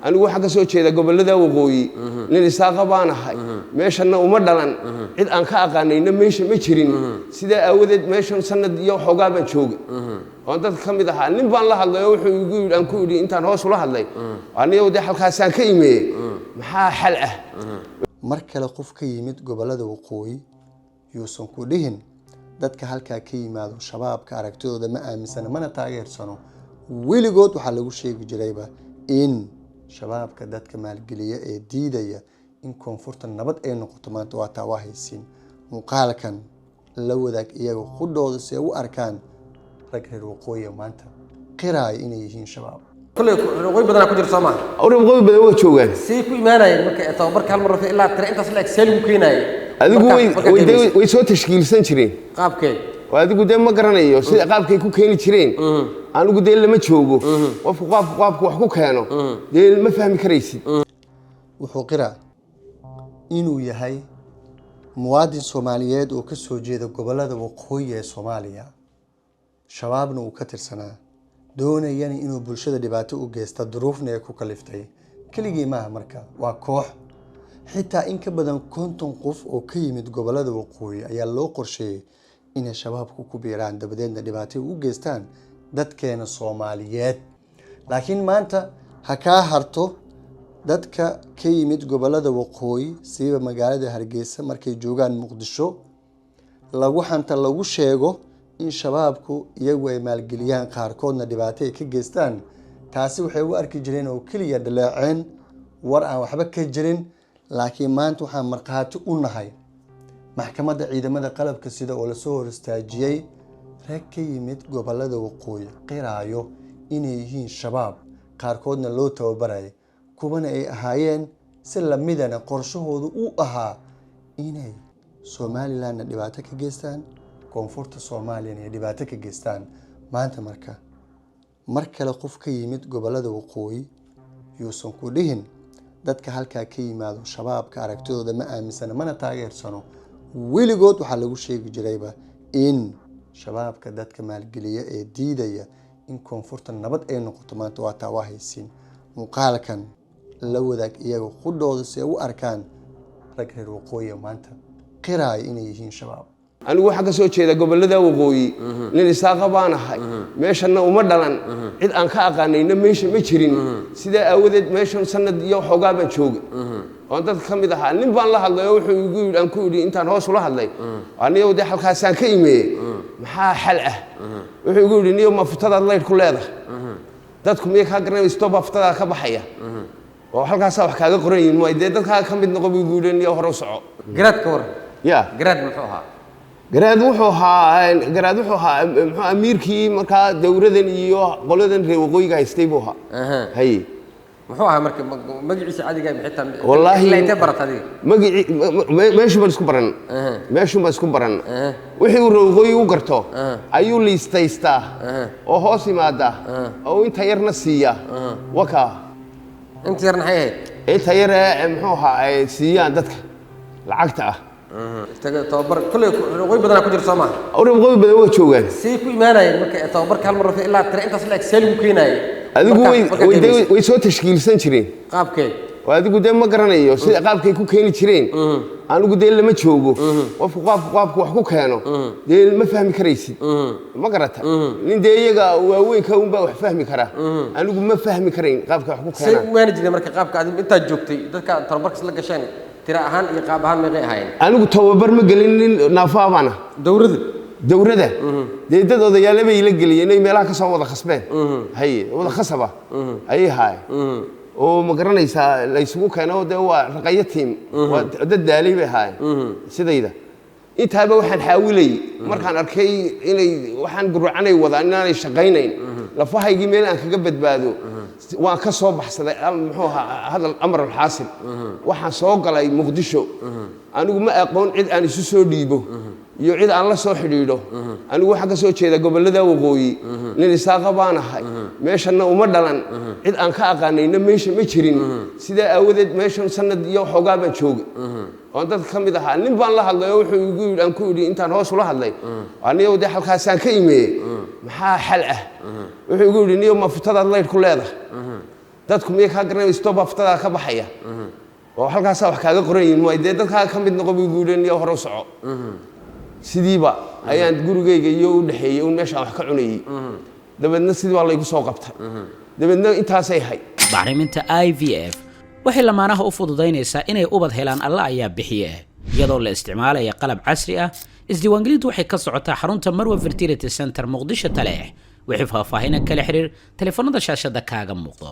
Anigu waxaan ka soo jeeda gobollada waqooyi. Nin Isaaqa baan ahay, meeshanna uma dhalan, cid aan ka aqaanayna meesha ma jirin. Sidaa aawadeed meeshan sanad iyo xoogaa baan joogay oon dadka ka mid ahaa. Nin baan la hadlay oo wuxuu igu yidhi, aan ku idhi intaan hoos ula hadlay, aniyow dee halkaasaan ka imeeyey, maxaa xal ah? Mar kale qof ka yimid gobollada waqooyi yuusan ku dhihin dadka halkaa ka yimaado Shabaabka aragtidooda ma aaminsana mana taageersano. Weligood waxaa lagu sheegi jirayba in Shabaabka dadka maalgeliya ee diidaya in koonfurta nabad ay noqoto. Maanta waa taa, waa haysiin muuqaalkan. La wadaag iyaga qudhooda si ay u arkaan rag reer waqooyiga maanta qiraaya inay yihiin Shabaab. Kulley waqooyi badanaa ku jira, soo maaha? Reer waqooyi badan waa joogaan. See ku imaanayeen marka tababarka hal mar ilaa tira intaas la eg see lagu keenaayay? Adigu way soo tashkiilsan jireen. Qaabkee? Oo adigu dee ma garanayo sida qaabkay ku keeni jireen. Anigu dee lama joogo. Qofku qaabku wax ku keeno dee ma fahmi karaysid. Wuxuu qiraa inuu yahay muwaadin Soomaaliyeed oo ka soo jeeda gobollada waqooyi ee Soomaaliya, Shabaabna uu ka tirsanaa, doonayana inuu bulshada dhibaato u geysta, duruufna ay ku kaliftay. Keligii maaha marka, waa koox. Xitaa in ka badan 50 qof oo ka yimid gobollada waqooyi ayaa loo qorsheeyey inay Shabaabku ku biiraan, dabadeedna dhibaatay u geystaan dadkeena Soomaaliyeed. Laakiin maanta ha kaa harto dadka ka yimid gobollada waqooyi, siiba magaalada Hargeysa, markay joogaan Muqdisho lagu xanta, lagu sheego in Shabaabku iyagu ay maalgeliyaan, qaarkoodna dhibaato ay ka geystaan. Taasi waxay u arki jireen oo keliya dhaleeceen, war aan waxba ka jirin. Laakiin maanta waxaan markhaati u nahay maxkamadda ciidamada qalabka sida oo lasoo hor istaajiyey rag ka yimid gobollada waqooyi, qiraayo inay yihiin Shabaab, qaarkoodna loo tababarayay, kuwana ay ahaayeen si lamidana qorshahoodu u ahaa inay Somalilandna dhibaato ka geystaan, koonfurta Soomaaliyana ay dhibaato ka geystaan. Maanta marka mar kale qof ka yimid gobollada waqooyi yuusan ku dhihin dadka halkaa ka yimaado Shabaabka aragtidooda ma aaminsana mana taageersano. Weligood waxaa lagu sheegi jirayba in Shabaabka dadka maalgeliya ee diidaya in koonfurta nabad ay noqoto. Maanta waa taa, waa haysiin muuqaalkan. La wadaag iyaga qudhooda si ay u arkaan rag reer waqooyiga maanta qiraaya inay yihiin Shabaab. Anigu waxaan ka soo jeeda gobollada waqooyi. Nin Isaaqa baan ahay, meeshanna uma dhalan, cid aan ka aqaanayna meesha ma jirin. Sidaa aawadeed meeshan sanad iyo xoogaa baan joogay oon dadka ka mid ahaa. Nin baan la hadlay oo wuxuu igu yidhi, aan ku idhi intaan hoos ula hadlay, aniyow dee halkaasaan ka imeeyey, maxaa xal ah? Wuxuu igu yidhi, niyow, ma futadaad laydh ku leedahay? Dadku miyay kaa garanay? Stooba futadaa ka baxaya oo halkaasaa wax kaaga qoran yihin. Waay dee dadkaa ka mid noqo buu igu yidhi, niyow, hore u soco. Garaad ka waran. Ya. Garaad muxuu ahaa? Garaad wuxuu ahaa muxuu amiirkii markaa dowladan iyo qoladan reer waqooyiga haystay buu ahaa. Haye. Muxuu ahaa marka magaciisa caadiga maxay tahay? Wallaahi Ilaa intee barat adiga? Magicii meeshuu baan isku baran, meeshuu baan isku baran. Wixii uu reer waqooyi u garto ayuu liistaystaa oo hoos yimaada oo inta yarna siiya wakaa. Inta yar maxay ahayd? Inta yar ee muxuu ahaa ay siiyaan dadka lacagta ah. Tababar kulley waqooyi badanaa ku jira, soo maaha? Reer waqooyi badan waa joogaan. See ku imaanayeen marka tababarka hal mar ilaa tira intaas la eg see lagu keenaayay? Adigu Markaa qiimaysa. Way soo tashkiilsan jireen. Qaabkee? Oo adigu dee ma garanayo sida qaabkay ku keeni jireen. Anigu dee lama joogo. Qofku qaabku wax ku keeno dee ma fahmi karaysid, ma garata? Nin dee iyaga waaweynka unbaa wax fahmi kara. Anigu ma fahmi karayn qaabka wax ku See keenaan. u imaani jireen marka qaabka adigu intaad joogtay, dadka tababarkas la gasheen tira ahaan iyo qaab ahaan meeqay ahaayeen? Anigu tababar ma gelin, nin naafaa baana. Dowladda? Dowladda dee dad odayaale bay ila geliyeen, inay meelaha ka soo wada khasbeen. Haye, wada khasaba ayay haayeen oo ma garanaysaa la isugu keeno. Dee waa raqayo tiim, waa dad daalay bay haayeen sidayda. Intaaba waxaan xaawilayay markaan arkay inay waxaan guracanay wadaan inaanay shaqaynayn, lafahaygii meel aan kaga badbaado waan ka soo baxsaday. Muxuu ahaa hadal amar alxaasil, waxaan soo galay Muqdisho. Anigu ma aqoon cid aan isu soo dhiibo iyo cid aan la soo xidhiidho. Anigu waxaan ka soo jeeda gobollada waqooyi. Nin Isaaqa baan ahay, meeshanna uma dhalan, cid aan ka aqaanayna meesha ma jirin. Sidaa aawadeed meeshan sanad iyo xoogaa baan joogay oon dadka ka mid ahaa. Nin baan la hadlay oo wuxuu igu yidhi, aan ku idhi intaan hoos ula hadlay, aniyow dee halkaasaan ka imeeyey, maxaa xal ah? Wuxuu igu yidhi, niyow, ma futadaad laydh ku leedahay? Dadku miyay kaa garanay? Stop, aftadaa ka baxaya oo halkaasaa wax kaaga qoran yihin. Waay dee dadkaa ka mid noqo buu guudhan iyo hore u soco. Sidiiba ayaan gurigayga iyo u dhexeeyey un meeshaan wax ka cunayey. Dabeedna sidii baa laygu soo qabtay. Dabeedna intaasay hay. Bacriminta IVF waxay lamaanaha u fududaynaysaa inay ubad helaan. Alla ayaa bixiye, iyadoo la isticmaalaya qalab casri ah. Isdiiwaangelintu waxay ka socotaa xarunta Marwa Fertility Center, Muqdisho, Taleex. Wixii faahfaahina kala xiriir taleefanada shaashada kaaga muuqdo.